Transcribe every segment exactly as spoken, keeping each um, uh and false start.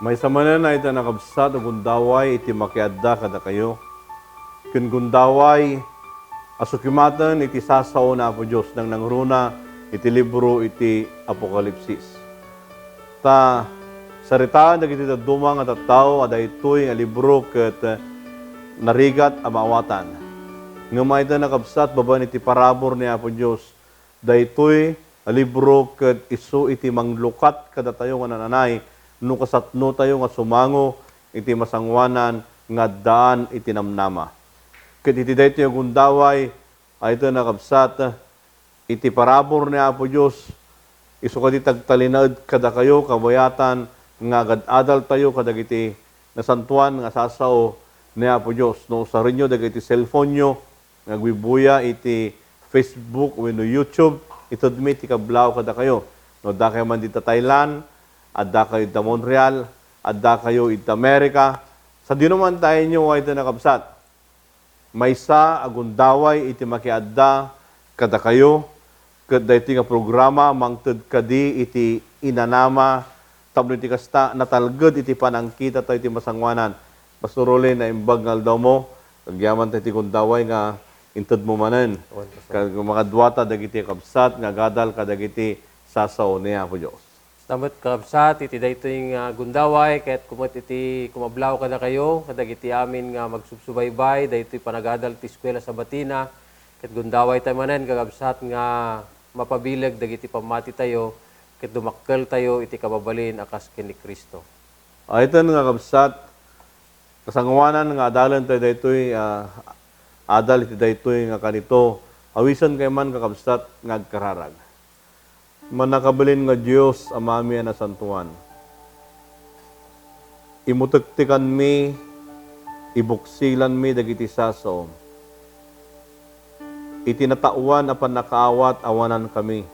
Maysa manen a ita, nakabsat, a gundaway iti makiadda kadakayo. Ken gundaway a sukimaten iti sasao ni Apo Dios, nangnangruna iti libro iti Apokalipsis. Ta saritaen dagiti dadduma nga tattao a daytoy nga libro ket narigat a maawatan. Ngem ita, nakabsat, babaen iti parabur ni Apo Dios, daytoy a libro ket isu iti manglukat kadatayo nga naan-anay no kasatnotayo nga sumango iti masangoanan nga addaan iti namnama. Ket iti daytoy a gundaway, ita, nakabsat, iti parabur ni Apo Dios, isu kadi ti agtalinaed kadakayo, kabayatan, nga agad-adaltayo kadagiti nasantoan nga sasao ni Apo Dios. No usarenyo dagiti cellphone-yo nga agbuybuya iti Facebook wenno YouTube, itedmi ti kablaw kadakayo. No addakayo man dita Thailand, addakayo ita Montreal, addakayo ita America, sadino man tayenyo, ita, nakabsat. Maysa a gundaway iti makiadda kadakayo, ket daytoy nga programa mangted kadi iti inanama tapno iti kasta, natalged iti panangkitatayo iti masangoanan. Pastor Rolly, naimbag nga aldawmo, agyamanen iti gundaway nga intedmo manen. Awan, Pastor. Ka-, makaduata dagiti kabsat nga agadal kadagiti sasao ni Apo Dios. Kasta met, kakabsat, iti daytoy nga gundaway, kayatko met iti kumablaw kadakayo, kadagiti amin nga magsubsubaybay daytoy panagadal ti Eskuela Sabatina, ket gundawayta manen, kakabsat, nga mapabileg dagiti pammatitayo, ket dumakkeltayo iti kababalin a kas ken ni Cristo. Ayten nga, kabsat, kasangoanan nga adalentayo daytoy, ah, adal iti daytoy nga kanito, awisenkayo man, kakabsat, nga agkararag. Mannakabalin nga Dios, Amami a nasantoan, imutektekanmi, ibuksilanmi dagiti sasaom. Iti nataoan a pannakaawat, awanankami.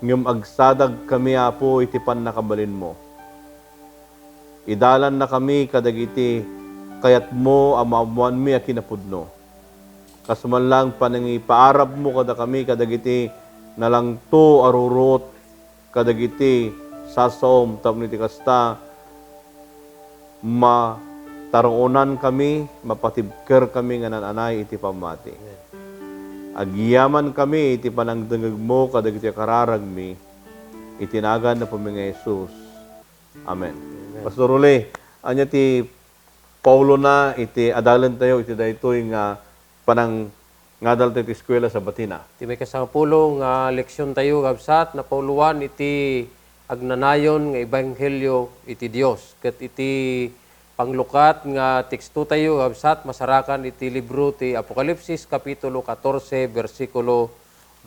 Ngem agsadagkami, Apo, iti pannakabalinmo. Idalannakami kadagiti kayatmo a maammoanmi a kinapudno. Kas man lang panangipaarabmo kadakami kadagiti nalangto a ruruot kadagiti sasaom tapno iti kasta, mataruonankami, mapatibkerkami nga naan-anay iti pammati. Amen. Agyamankami iti panangdengngegmo kadagiti kararagmi, iti nagan ni Apomi nga Jesus. Amen. Amen. Pastor Rolly, ania ti paulona iti adalentayo iti daytoy nga panangadaltayo iti Eskuela Sabatina? Ti maikasangapulo nga leksiontayo, kabsat, napauloan iti agnanayon nga ebanghelio iti Dios. Ket iti panglukat nga tekstotayo, kabsat, masarakan iti libro ti Apokalipsis, kapitulo katorse, bersikulo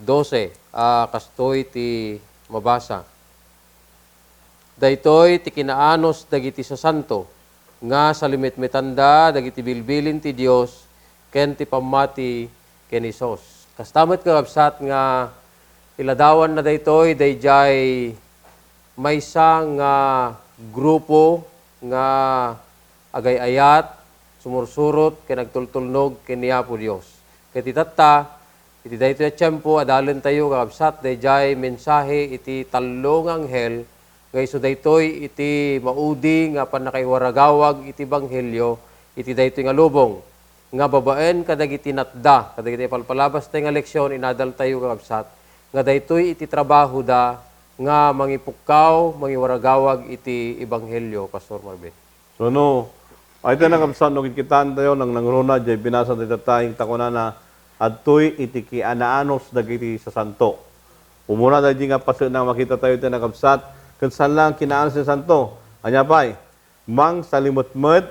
dose, a kastoy ti mabasa. Daytoy ti kinaanus dagiti sasanto, nga salimetmetanda dagiti bilbilin ti Dios ken ti pammati ken ni Jesus. Kasta met, kakabsat, nga iladawanna daytoy daydiay maysa nga grupo nga agay-ayat, sumursurot, ken agtultulnog ken ni Apo Dios. Ket itatta, iti daytoy a tiempo, adalentayo, kakabsat, daydiay mensahe iti tallo nga anghel, nga isu daytoy iti maudi nga pannakaiwaragawag iti ebanghelio iti daytoy nga lubong, nga babaen kadagiti natda, kadagiti palpalabastay nga leksion, inadaltayo, kakabsat, nga daytoy iti trabahoda nga mangipukkaw, mangiwaragawag iti ebanghelio, Pastor Marvin. So, no, ay tayo nakabsat, no, kitaentayo, nangnangruna, jay binasa tayo tatay, ta kunana, adtoy iti kinaanus dagiti sasanto. Umuna, dagiti nga paset na makita tayo iti nakabsat, ken saan lang kinaanus ti santo. Ania pay? Mangsalimetmet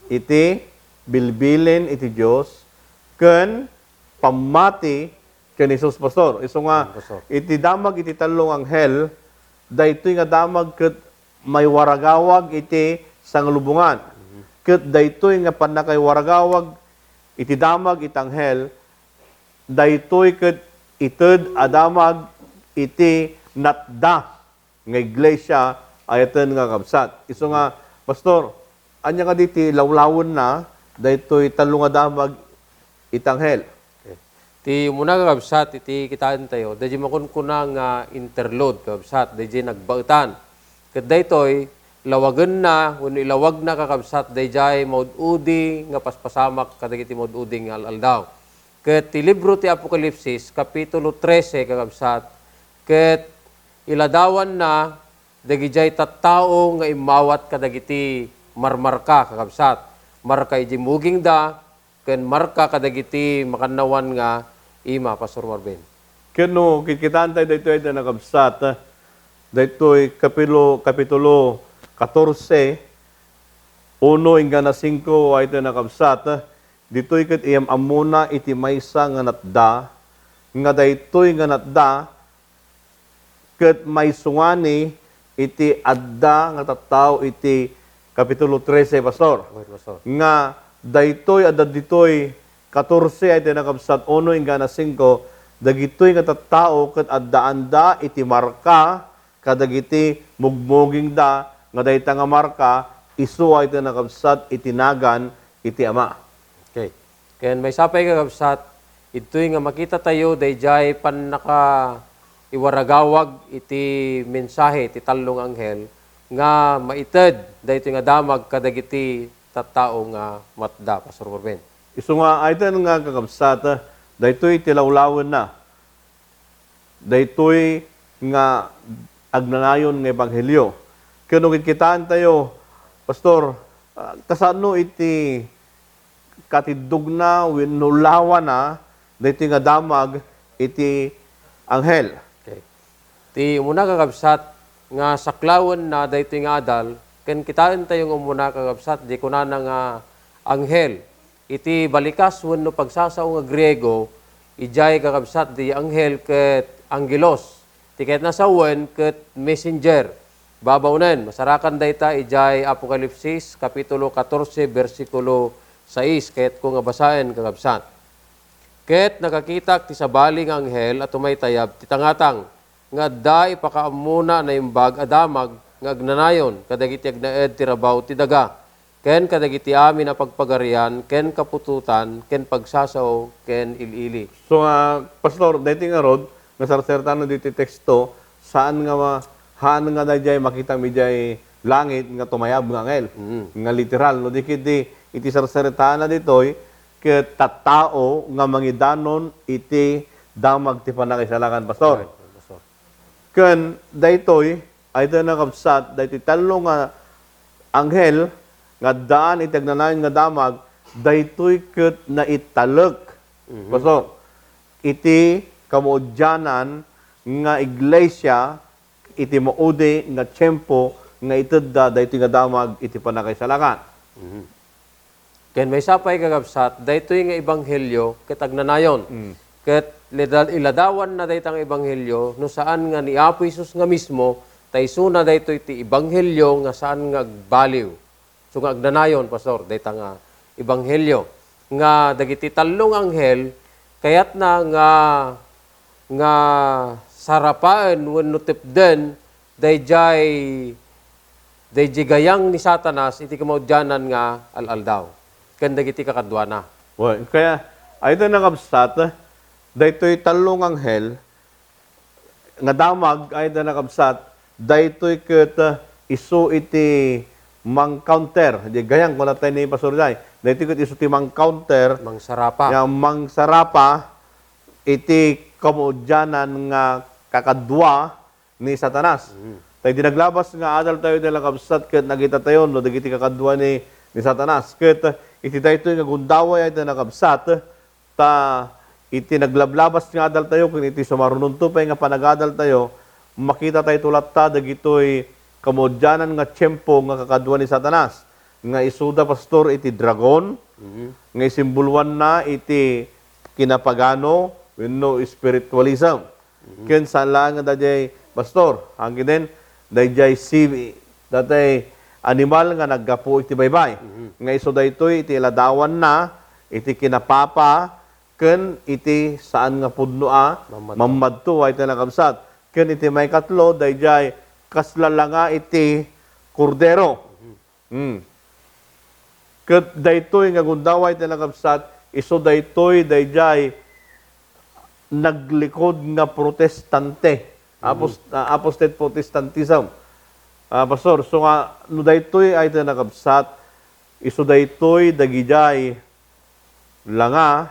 iti bilbilin iti Dios, ken pammati ken Jesus, Pastor. Isu nga, Pastor, iti damag iti tallo nga anghel, daytoy nga damag ket maiwaragawag iti sanglubongan. Mhm. Ket daytoy nga pannakaiwaragawag iti damag iti anghel, daytoy ket ited a damag iti natda nga iglesia, ayaten nga kabsat. Isu nga, Pastor, ania kadi ti lawlawenna daytoy tallo nga damag iti anghel? Okay. Ti umuna, kakabsat, iti kitaentayo, daydiay makunkuna nga interlude, kakabsat, daydiay nagbaetan. Ket daytoy, lawagenna wenno ilawagna, kakabsat, daydiay maud-udi nga paspasamak kadagiti maud-udi nga al-aldaw. Ket ti libro ti Apokalipsis, Kapitulo trese, kakabsat, ket iladawanna dagidiay tattao nga immawat kadagiti marmarka, kakabsat. Marka iti mugingda, ken marka kadagiti makannawan nga ima, Pastor Marvin. Ken no kitkitaentayo daytoy, ay da nakabsat, daytoy kapilo-, kapitulo katorse, uno inggana singko, ay da nakabsat, ditoy ket iyam-ammona iti maysa nga natda, nga daytoy nga natda, ket maisungani iti adda nga tattao iti Kapitulo trese, Pastor. Pastor. Nga daytoy adda ditoy katorse ay ti nakabsat uno inggana singko, dagitoy nga tattao ket addaanda iti marka kadagiti mugmugingda nga dayta nga marka isu ay ti nakabsat iti nagan iti Ama. Okay. Ken maysa pay, kakabsat, idtoy nga makitatayo daydiay pannakaiwaragawag iti mensahe ti tallo nga anghel nga maited daytoy nga damag kadagiti tattao nga matda, Pastor Ruben. Isu nga, ay ten nga, kakabsat, daytoy ti lawlawenna. Daytoy nga agnanayon nga ebanghelio. Ken no kitkitaentayo, Pastor, ah, kasano iti katiddogna wenno lawana daytoy nga damag iti anghel? Okay. Ti umuna, kakabsat, nga saklawenna daytoy nga adal, ken kitaentayo nga umuna, kakabsat, di kunana nga anghel. Iti balikas wenno pagsasao nga Griego, idiay, kakabsat, di anghel ket angelos. Ti kayatna sawen ket messenger. Babaonen, masarakan dayta idiay Apokalipsis, Kapitulo katorse, bersikulo sais. Kayatko nga basaen, kakabsat. Ket nakakitak ti sabali nga anghel a tumaytayab ti tangatang, nga adda ipakaammona a naimbag a damag nga agnanayon kadagiti agnaed ti rabaw ti daga, ken kadagiti amin a pagpagarian, ken kaputotan, ken pagsasao, ken il-ili. So, ah, Pastor, daytoy ngarud nga sarsaritana ditoy teksto, saan nga ma-, haan nga daydiay makitam idiay langit nga tumayab nga anghel, mm, nga literal, no? Di ketdi iti sarsaritana ditoy, ket tattao nga mangidanon iti damag ti pannakaisalakan, Pastor. Right, Pastor. Ken daytoy, ay dayta nakabsat, daytoy tallo nga anghel nga addaan iti agnanayon nga damag, daytoy ket naitalek, mhm, Pastor, iti kamaudianan nga iglesia iti maudi nga tiempo nga itedda daytoy nga damag iti pannakaisalakan. Mhm. Ken maysa pay, kakabsat, daytoy nga ebanghelio ket agnanayon. Mm. Ket leda-, iladawanna dayta nga ebanghelio no saan nga ni Apo Jesus nga mismo, ta isuna daytoy ti ebanghelio nga saan nga agbaliw. So nga agnanayon, Pastor, dayta nga ebanghelio nga dagiti tallo nga anghel kayatna nga, nga sarapaen wenno tepden daydiay, daydiay gayang ni Satanas iti kamaudianan nga al-aldaw ken dagiti kakaduana. Wen, kaya, ay da nakabsat, daytoy tallo nga anghel nga damag, ay da nakabsat, daytoy ket, ah, isu iti mang-counter. Di gayam, kuna tayo ni Pastor Jai, daytoy ket isu ti mang-counter, mangsarapa, nga mangsarapa iti kamaudianan nga kakadua ni Satanas. Mm. Ta idi naglabas nga adal tayo, dayta nakabsat, ket nagita tayo no dagiti kakadua ni, ni Satanas. Ket iti daytoy nga gundaway, ay da nakabsat, ta iti naglablabas nga adal tayo, ken iti sumarunonto pay nga panagadal tayo, makita tayo latta dagitoy kamaudianan nga tiempo nga kakadua ni Satanas, nga isuda, Pastor, iti dragon, mhm, nga isimboloanna iti kinapagano wenno spiritualism. Mhm. Ken saan laeng nga daydiay, Pastor, agnanayon, daydiay sibi, daydiay animal nga naggapu iti baybay. Mhm. Nga isu daytoy iti iladawanna iti kinapapa ken iti saan nga pudno a mammadto, mammadto, ay ti nakabsat. Ken iti maikatlo, daydiay kasla langa iti Kordero. Mhm. Hmm. Ket daytoy nga gundaway ti nakabsat, isu daytoy daydiay naglikod nga protestante. Mhm. Apos-, ah, apostate Protestantism. Ah, Pastor, so nga, no daytoy ay ti nakabsat, isu daytoy dagidiay langa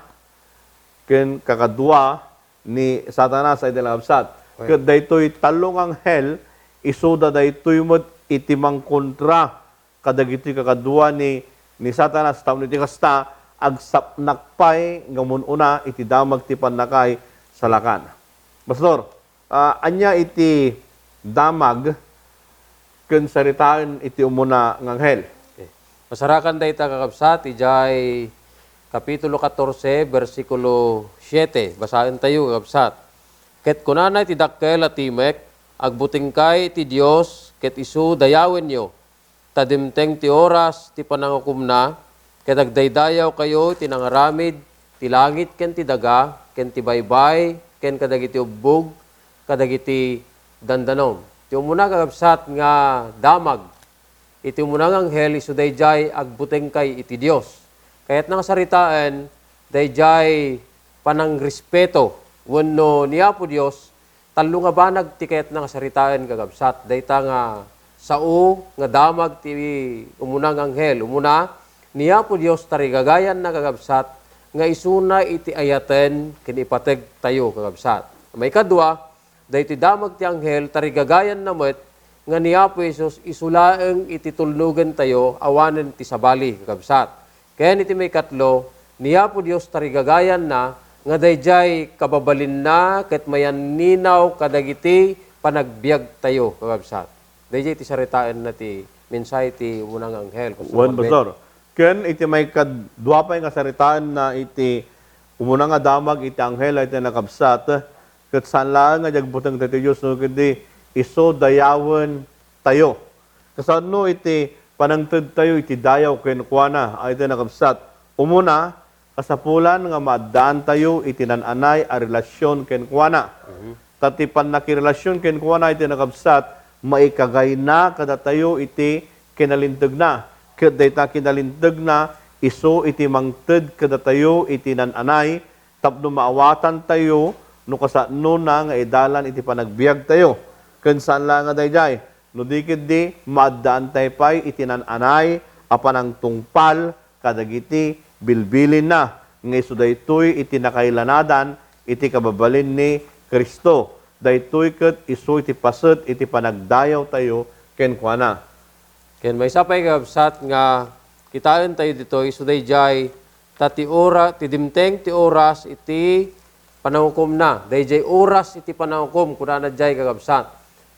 ken kakadua ni Satanas ay ti nakabsat. Wen. Ket daytoy tallo nga anghel, isuda daytoy met iti mangkontra kadagiti kakadua ni, ni Satanas, tapno iti kasta, agsapnak pay nga mun-una iti damag ti pannakaisalakan. Pastor, ah, ania iti damag ken saritaen iti umuna nga anghel? Okay. Masarakan dayta, kakabsat, idiay Kapitulo katorse, bersikulo siete. Basaentayo, kakabsat. Ket kunana iti dakkel a timek, "Agbutengkay iti Dios, ket isu dayawenyo." Ta dimteng ti oras ti panangukomna, ket agdaydayawkayo ti nangaramid ti langit ken ti daga, ken ti baybay, ken kadagiti ubbog, kadagiti dandanom. Ti umuna, kakabsat, nga damag iti umuna nga anghel, isu daydiay agbutengkay iti Dios. Kayatna nga saritaen, daydiay panangrespeto wenno ni Apo Dios. Tallo nga banag ti kayatna nga saritaen, kakabsat. Dayta nga sao nga damag ti umuna nga anghel. Umuna, ni Apo Dios tarigagayanna, kakabsat, nga isuna iti ayaten ken ipategtayo, kakabsat. Maikadua, daytoy damag ti anghel tarigagayanna met nga ni Apo Jesus isu laeng iti tulnogentayo awanen ti sabali, kakabsat. Ken iti maikatlo, ni Apo Dios tarigagayanna nga daydiay kababalinna ket mayanninaw kadagiti panagbiagtayo, kakabsat. Daydiay ti saritaenna ti mensahe ti umuna nga anghel, Pastor Wen, Marvin. Pastor. Ken iti maikadua pay nga saritaenna iti umuna nga damag iti anghel ay ti nakabsat, ket saan laeng nga di agbuteng ti Dios, no, ket di isu dayawentayo. Kasano iti panangtedtayo iti dayaw kenkuana ay ti nakabsat? Umuna, kasapulan nga maaddaantayo iti nan-anay a relasyon kenkuana. Mhm. Ta ti pannakirelasion kenkuana iti nakabsat, maikagayna kadatayo iti kinalintegna. Ket dayta kinalintegna, isu iti mangted kadatayo iti nan-anay tapno maawatantayo no kasanona nga idalan iti panagbiagtayo. Ken saan la nga daydiay, no di ketdi, maaddaantay pay iti nan-anay a panangtungpal kadagiti bilbilinna, nga isu daytoy iti nakailanadan iti kababalin ni Cristo. Daytoy ket isu iti paset iti panagdayawtayo kenkuana. Ken maysa pay, kakabsat, nga kitaentayo ditoy, isu daydiay, ta ti ora-, ti dimteng ti oras iti panangukomna. Daydiay oras iti panangukom, kunana diay, kakabsat.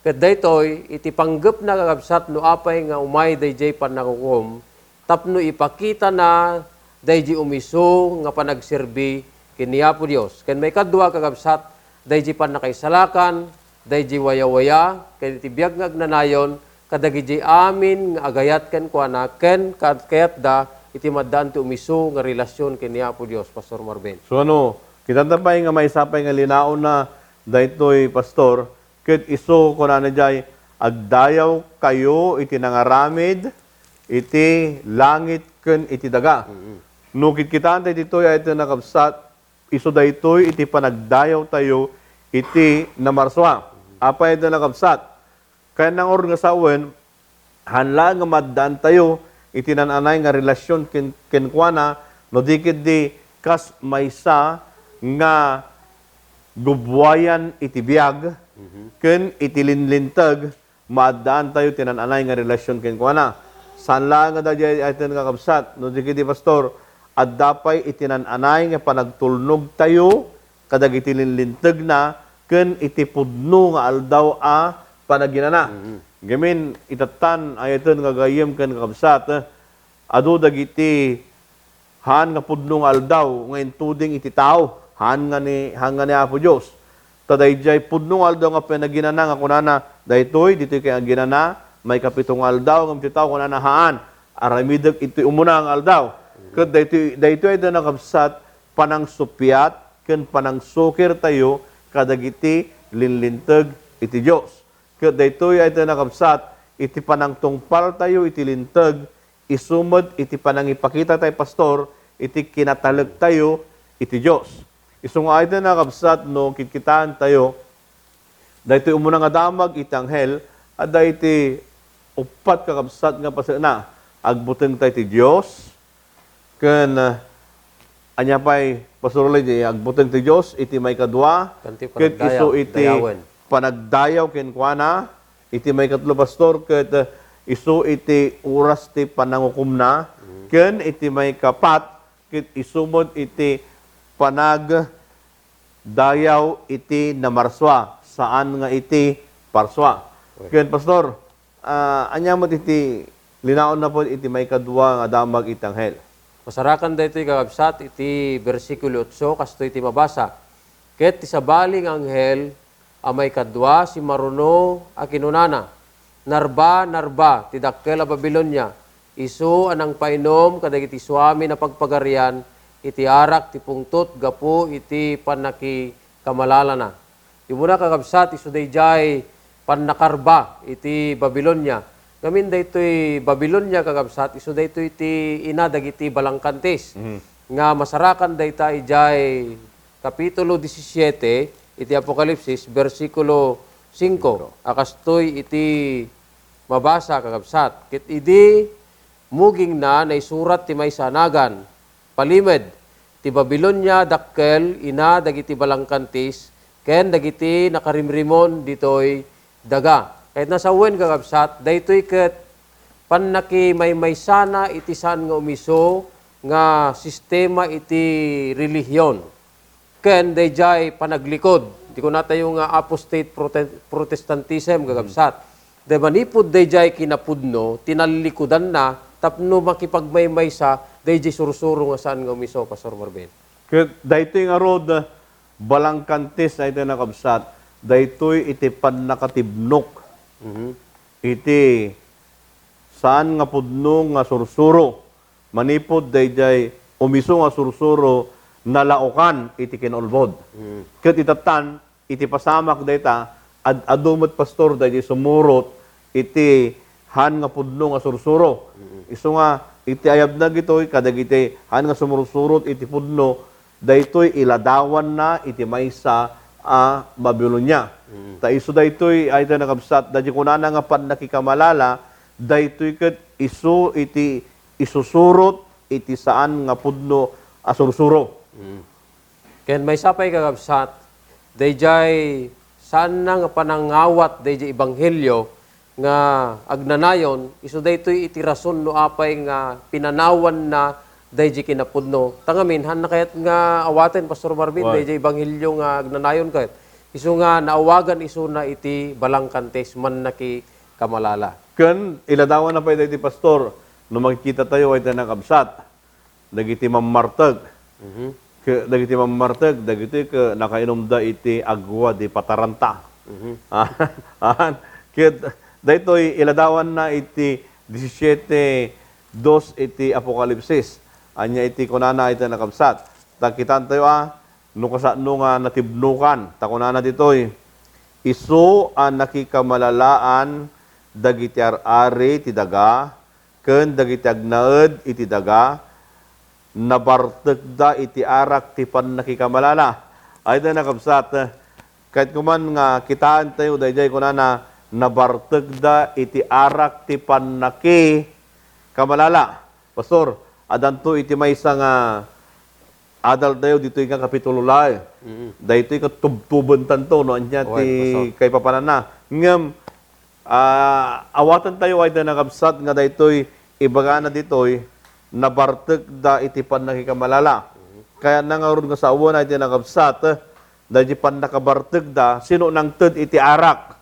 Ket daytoy, iti panggepna, kakabsat, no apay nga umay daydiay panangukom, tapno ipakitana daydi umiso nga panagserbi ken ni Apo Dios. Ken maikadua, kakabsat, daydi pannakaisalakan, daydi wayawaya, ken iti biag nga agnanayon, kadagidi amin nga agayat kenkuana, ken kad-, kayatda iti maddaan ti umiso nga relasyon ken ni Apo Dios, Pastor Marvin. So ano, kitanta pay nga maysa pay nga linaona daytoy, Pastor, ket isu, kunana diay, "Agdayawkayo iti nangaramid iti langit ken iti daga." Mm. No kitkitaentayo ditoy ay ti nakabsat, isu daytoy iti panagdayawtayo iti namarsua. Apay ti nakabsat? Kayatna ngarud nga sawen, haan laeng nga maaddaantayo iti nan-anay nga relasyon ken-, kenkuana, no di ketdi kas maysa nga gubbuayan iti biag, mhm, ken iti linlinteg, maaddaantayo ti nan-anay nga relasyon kenkuana. Saan laeng nga daydiay ay ti nakabsat, no di ketdi, Pastor, adda pay iti nan-anay nga panagtulnogtayo kadagiti linlintegna ken iti pudno nga aldaw a panaginana. Mhm. Ngamin, itattan, ay-ayaten nga gayyem ken kakabsat, eh, adu dagiti haan nga pudno nga aldaw nga intuding iti tao, haan nga ni, haan nga ni Apo Dios. Ta daydiay pudno nga aldaw nga panaginana nga kunana, daytoy, ditoy kay aginana, maikapito nga aldaw, ngem ti tao kunana, haan, aramidek iti umuna nga aldaw. Ket daytoy, daytoy ay nakabsat, panangsupiat ken panangsukirtayo kadagiti linlinteg iti Dios. Ket daytoy ay ti nakabsat iti panangtungpaltayo iti linteg, isu met iti panangipakitatayo, Pastor, iti kinatalektayo iti Dios. Isu nga ay ti nakabsat no kitkitaentayo, daytoy umuna nga damag iti anghel, adda iti uppat, kakabsat, nga pasena. Agbuteng tayo ti Dios. Ken, ah, ania pay, Pastor Lady, agbuteng ti Dios iti maikadua, ken iti ket isu panagdayaw, iti dayawen. Panagdayaw kenkuana, iti maikatlo, Pastor, ket, ah, isu iti oras ti panangukomna, ken iti maikapat, ket isu met iti panagdayaw iti namarsua, saan nga iti parsua. Ken, Pastor, ah, ania met iti linaonna pay iti maikadua nga damag iti anghel? Masarakan daytoy, kakabsat, iti bersikulo otso, kastoy ti mabasa. Ket ti sabali nga anghel a maikadua simmaruno a kinunana, "Narba, narba ti dakkel a Babilonia, isu a nangpainum kadagiti suamin a pagpagarian iti arak ti pungtot gapu iti pannakikamalala-na." Immuna, kakabsat, isu daydiay pannakarba iti Babilonia. Ngamin daytoy Babilonia, kakabsat, isu daytoy ti ina dagiti balangkantis. Mhm. Nga masarakan dayta idiay Kapitulo disisiete iti Apokalipsis, bersikulo singko, a kastoy iti mabasa, kakabsat. Ket idi mugingna, naisurat ti maysa a nagan, "Palimed, ti Babilonia dakkel, ina dagiti balangkantis ken dagiti nakarimrimon ditoy daga." Ket nasawen, kakabsat, daytoy ket pannakimaymaysana iti saan nga umisu nga sistema iti relihion ken daydiay panaglikod. Di kunatayo nga apostate prote-, Protestantism, kakabsat. Daydiay manipud daydiay kinapudno, tinallikudanna tapno makipagmaymaysa daydiay sursuro nga saan nga umisu, Pastor Marvin. Ket daytoy ngarud, balangkantis, daytoy, kakabsat, daytoy iti pannakatibnok Mhm. iti saan nga pudno nga sursuro. Manipud daydiay umisu nga sursuro, nalaokan iti kinaulbod. Mm. Ket itattan, iti pasamak dayta, ad-adu met, Pastor, daydiay sumurot iti han nga pudno nga sursuro. Mm. Isu nga, iti ayabna ditoy, kadagiti han nga sumursurot iti pudno, daytoy iladawanna iti maysa a Babilonia. Mm. Ta isu daytoy, ay, ta nakabsat, daydiay kunana nga pannakikamalala, daytoy ket isu iti isusurot iti saan nga pudno a sursuro. Mm. Ken maysa pay, kakabsat, daydiay saanna nga panangawat daydiay ebanghelio nga agnanayon, isu daytoy iti rason no apay nga pinanawanna daydiay kinapudno. Ta ngamin, hanna kayat nga awaten, Pastor Marvin, Wen. daydiay ebanghelio nga agnanayon ket isu nga naawagan isuna iti balangkantis, mannakikamalala. Ken iladawanna pay daytoy, Pastor, no makikita tayo, ay, ta nakabsat, dagiti mammarteg. Mhm. Ke-, dagiti mammarteg, dagiti ke-, nakainumda iti agua di pataranta. Mhm. Ahan, ket daytoy iladawanna iti disisiete dos iti Apokalipsis. Ania iti kunana iti nakabsat? Ta kitaentayo a, no kasano nga natibnokan. Ta kunana ditoy, "Isu a nakikamalalaan dagiti ar-ari ti daga, ken dagiti agnaed iti daga, nabartekda iti arak ti pannakikamalala." Ay, da nakabsat, ket kuman nga kitaentayo daydiay kunana, "Nabartekda iti arak ti pannakikamalala." Pastor, adanto iti maysa nga adaltayo ditoy nga kapitulo laeng. Mm. Daytoy ket tubtubentanto no ania ti Pastor. Kaipapananna. Ngem, ah, awatantayo ay ti nakabsat nga daytoy ibagana ditoy, nabartekda iti pannakikamalala. Mm. Kayatna ngarud nga sawen ay ti nakabsat, daydi pannakabartekda, sino nangted iti arak?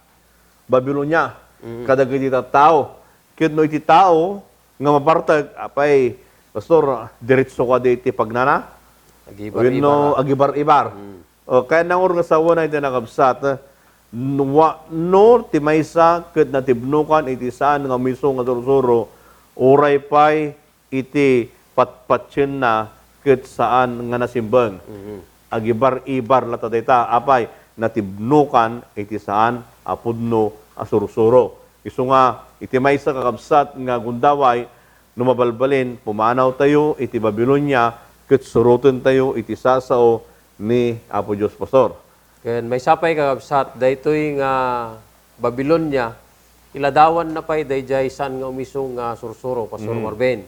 Babilonia, Mm. kadagiti tattao. Ket no iti tao nga mabartek, apay, Pastor, diretso kadi iti pagnana? Agibar-ibar, Wenno ah. agibar-ibar. Mm. O, kayatna ngarud nga sawen ay ti nakabsat, no, wa-, no ti maysa ket natibnokan iti saan nga umisu nga sursuro, uray pay iti patpatienna ket saan nga nasimbeng. Mhm. Agibar-ibar latta dayta, apay, natibnokan iti saan a pudno a sursuro. Isu nga, iti maysa, kakabsat, nga gundaway, no mabalbalin, pumanawtayo iti Babilonia ket surotentayo iti sasao ni Apo Dios, Pastor. Ken maysa pay, kakabsat, daytoy nga Babilonia, iladawanna pay daydiay saan nga umiso nga sursuro, Pastor Mm. Marvin,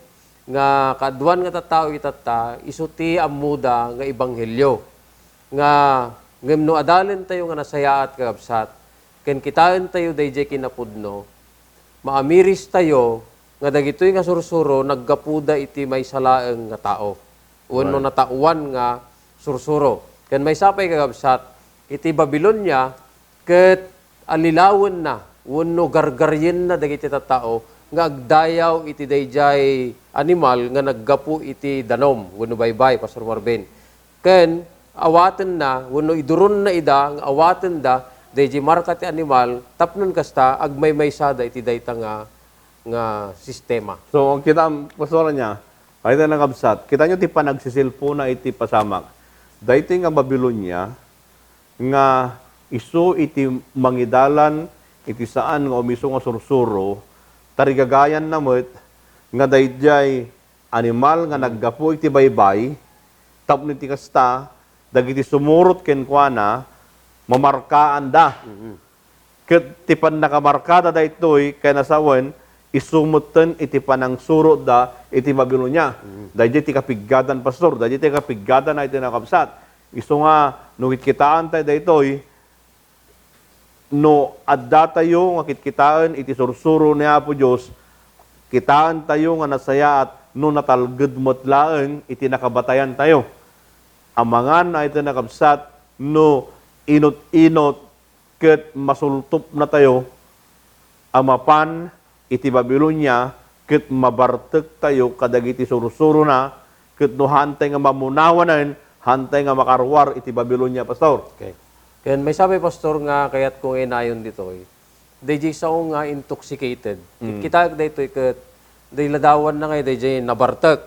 nga kaaduan nga tattao itatta, isu ti ammoda nga ebanghelio. Nga ngem no adalentayo nga nasayaat, kakabsat, ken kitaentayo daydiay kinapudno, maamiristayo nga dagitoy nga sursuro naggapuda iti maysa laeng nga tao wenno Right. nataoan nga sursuro. Ken maysa pay, kakabsat, iti Babilonia ket allilawenna wenno gargarienna dagiti tattao nga agdayaw iti daydiay animal nga naggapu iti danum wenno baybay, Pastor Marvin. Ken awatenna wenno iduronna ida nga awatenda daydiay marka ti animal tapno kasta agmaymaysada iti dayta nga, nga sistema. So, ang kita, Pastor, niya, ay na nakabsat. Kita nyo ti panagsisilpona iti pasamak. Daytoy nga Babilonia, nga isu iti mangidalan iti saan nga umiso nga sursuro, tarigagayanna met nga daydiay animal nga naggapu iti baybay, tapno iti kasta, dagiti sumurot kenkuana, mamarkaanda. Mhm. Ket ti pannakamarkada daytoy kayatna sawen, isu metten iti panangsurotda iti Babilonia. Mhm. Daydiay ti kapiggadan, Pastor, daydiay ti kapiggadan ay ti nakabsat. Isu nga, no kitkitaantayo daytoy, no addatayo nga kitkitaen iti sursuro ni Apo Dios, kitaentayo nga nasayaat no natalged met laeng iti nakabatayantayo. Amangan ay ti nakabsat no inut-inot ket masultopnatayo a mapan iti Babilonia ket mabartektayo kadagiti sursurona, ket no haantay nga mamunawanen, haantay nga makaruar iti Babilonia, Pastor. Okay. Ken maysa pay, Pastor, nga kayatko nga inayon ditoy, daydiay sao nga intoxicated. Mm. Kitaek daytoy ket daydiay ladawanna nga daydiay nabartek.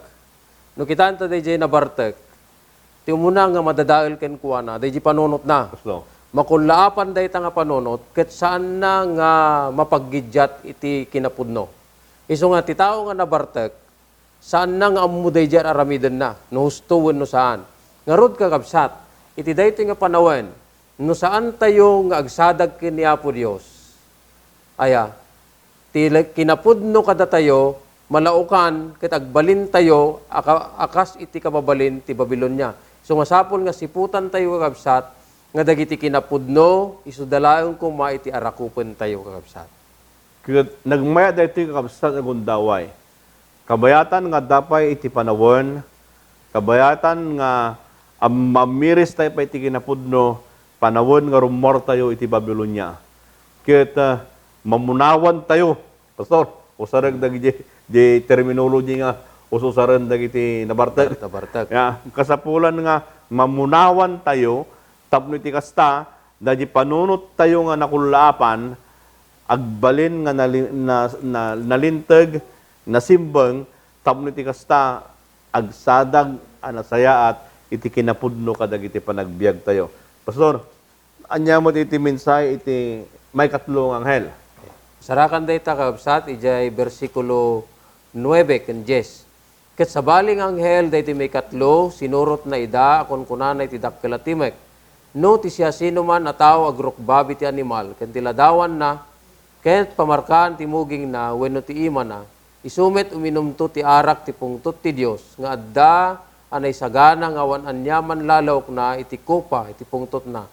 No kitaenta daydiay nabartek, ti umuna nga madadael kenkuana, daydiay panunotna. Kasto. Makullaapan dayta nga panunot, ket saanna nga mapaggidiat iti kinapudno. Isu nga ti tao nga nabartek, saanna nga ammo daydiay ar-aramidenna, no husto wenno saan. Ngarud, kakabsat, iti daytoy nga panawen, no saantayo nga agsadag ken ni Apo Dios, aya, ti la-, kinapudno kadatayo, malaokan ket agbalintayo a ka-, a kas iti kababalin ti Babilonia. So, masapul nga siputantayo, kakabsat, nga dagiti kinapudno, isuda laeng koma iti arakupentayo, kakabsat. Ket nagmayat daytoy, kakabsat, a gundaway. Kabayatan nga adda pay iti panawen, kabayatan nga am-, mamiristay pay iti kinapudno, panawen nga rummuartayo iti Babilonia. Ket, ah, mamunawantayo, Pastor, usarek dagiti, di terminology nga ususaren dagiti nabartek. Nabartek. Ya, kasapulan nga mamunawantayo tapno iti kasta, daydi panunottayo nga nakullaapan, agbalin nga nali-, na-, na-, nalinteg, nasimbeng, tapno iti kasta, agsadag a nasayaat iti kinapudno kadagiti panagbiagtayo. Pastor, ania met iti mensahe iti maikatlo nga anghel? Sarakan dayta, kakabsat, idiay bersikulo nuebe ken dies. Ket sabali nga anghel daytoy maikatlo, sinurotna ida a kunkunana iti dakkel a timek, "No ti siasinoman a tao agrukbab iti animal ken ti ladawanna, ket pamarkaan ti mugingna wenno ti imana, isu met uminumto ti arak ti pungtot ti Dios nga adda a naisagana nga awan aniaman lalawkna iti kopa iti pungtotna."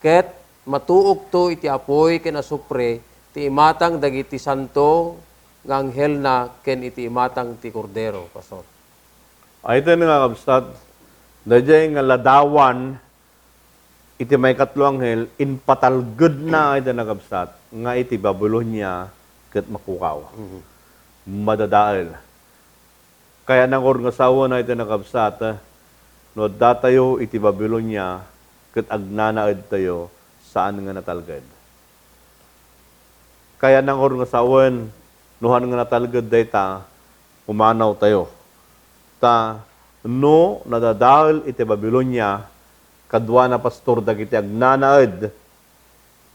Ket matuokto iti apuy ken asupre ti imatang dagiti santo nga anghelna ken iti imatang ti Kordero, Pastor. Ay, iti nga kabsat, daydiay nga ladawan iti maikatlo anghel, impatalgedna, ay, iti nga kabsat, nga iti Babilonia ket mapukaw. Mhm. Madadael. Kayatna ngarud nga sawen, ay, iti nga kabsat, no addatayo iti Babilonia ket agnanaedtayo, saan nga natalged. Kayatna ngarud nga sawen, no saan nga natalged dayta, umanawtayo. Ta no nadadael iti Babilonia, kaduana, Pastor, dagiti agnanaed,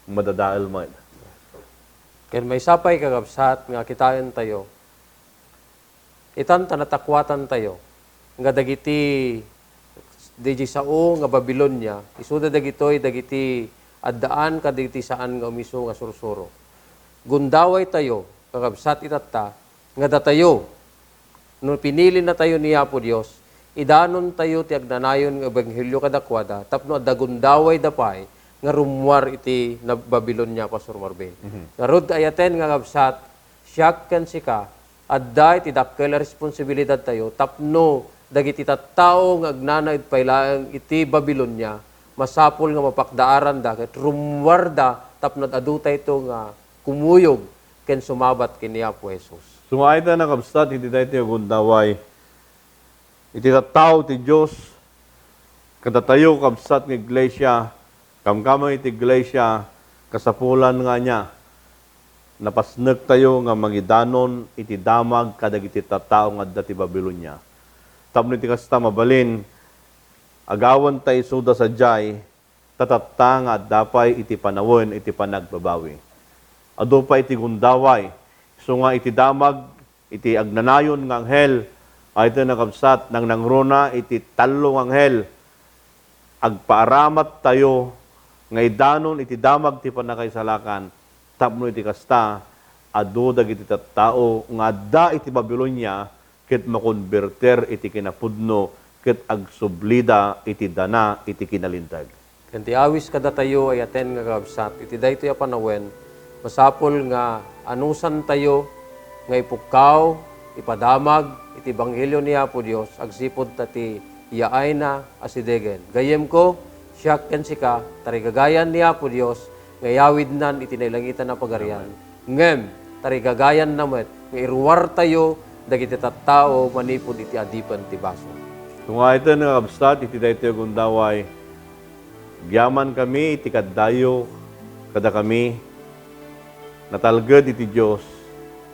madadael met. Ken maysa pay, kakabsat, nga kitaentayo, itan ta natakuatantayo nga dagiti, daydi sao nga Babilonia, isuda dagitoy dagiti addaan kadagiti saan nga umiso nga sursuro. gundawaytayo, kakabsat, itatta, nga datayo, no pinilinatayo ni Apo Dios, idanontayo ti agnanayon nga ebanghelio kadakuada tapno adda gundawayda pay nga rummuar iti na-, Babilonia, Pastor Marvin. Mhm. Ngarud, ayaten nga kabsat, siak ken sika, adda iti dakkel a responsibilidadtayo tapno dagiti tattao nga agnanaed pay laeng iti Babilonia, masapul nga mapakdaaranda ket rummuarda tapno ad-adutayto nga kumuyog ken sumabat ken ni Apo Jesus. Sumagayta, kakabsat, iti daytoy a gundaway. Iti tattao ti Dios, kadatayo, kabsat, nga iglesia, kamkameng iti iglesia, kasapulan nga ania, napasnektayo nga mangidanon iti damag kadagiti tattao nga adda ti Babilonia. Tapno iti kasta, mabalin, agawanta isuda sadiay, ta tatta nga adda pay iti panawen iti panagbabawi. Adu pay iti gundaway, isu nga iti damag iti agnanayon nga anghel, ayten, kakabsat, nangnangruna iti tallo nga anghel, agpaaramattayo nga idanon iti damag ti pannakaisalakan, tapno iti kasta, adu dagiti tattao nga adda iti Babilonia ket makonbertir iti kinapudno ket agsublida iti dana iti kinalinteg. Ken ti awis kadatayo, ayaten nga kakabsat, iti daytoy a panawen, masapul nga anusantayo nga ipukkaw, ipadamag iti ebanghelio ni Apo Dios agsipud ta ti yaayna asidegen. Gayyemko, siak ken sika, tarigagayan ni Apo Dios nga iyawidnan iti nailangitan a pagarian. Amen. Ngem tarigagayanna met nga iruartayo dagiti tattao manipud iti adipen ti basol. Sumagayta, kakabsat, iti daytoy a gundaway, agyamankami iti kaddayo kadakami, natalged iti Dios,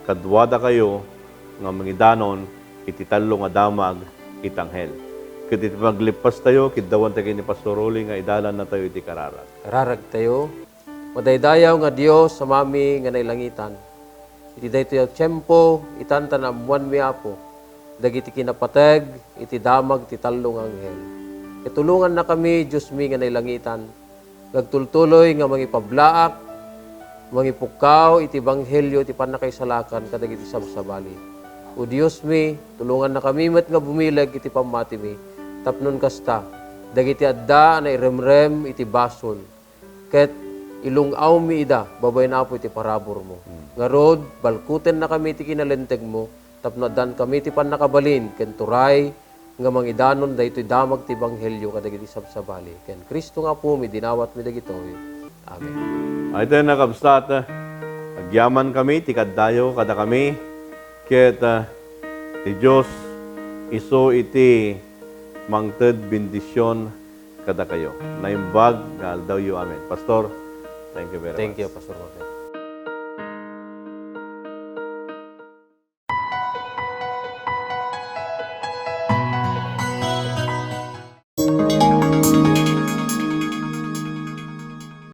kaduadakayo nga mangidanon iti tallo nga damag iti anghel. Ket iti paglippastayo, kiddawentayo ken ni Pastor Rolly nga idalannatayo iti kararag. Kararagtayo. Madaydayaw nga Dios, Amami nga nailangitan, iti daytoy a tiempo, itan ta naammoanmi, Apo, dagiti kinapateg iti damag ti tallo nga anghel. Ket tulongannakami, Diosmi nga nailangitan, nga agtultuloy nga mangipablaak, mangipukkaw iti ebanghelio ti pannakaisalakan kadagiti sabsabali. O Diosmi, tulongannakami met nga bumileg iti pammatimi, tapno kasta, dagiti adda a nairemrem iti basol, ket ilung-awmi ida babaen, Apo, iti paraburmo. Mm. Ngarud, balkutennakami iti kinalintegmo tapno addaankami ti pannakabalin ken turay nga mangidanon daytoy damag ti ebanghelio kadagiti sabsabali. Ken Cristo nga Apomi, dinawatmi dagitoy. Amen. Ayten, kakabsat, agyamankami ti kaddayo kadakami, ket, ah, ti Dios isu iti mangted bendision kadakayo. Naimbag nga aldawyo. Amen. Pastor, thank you very much. Thank you, Pastor Robert.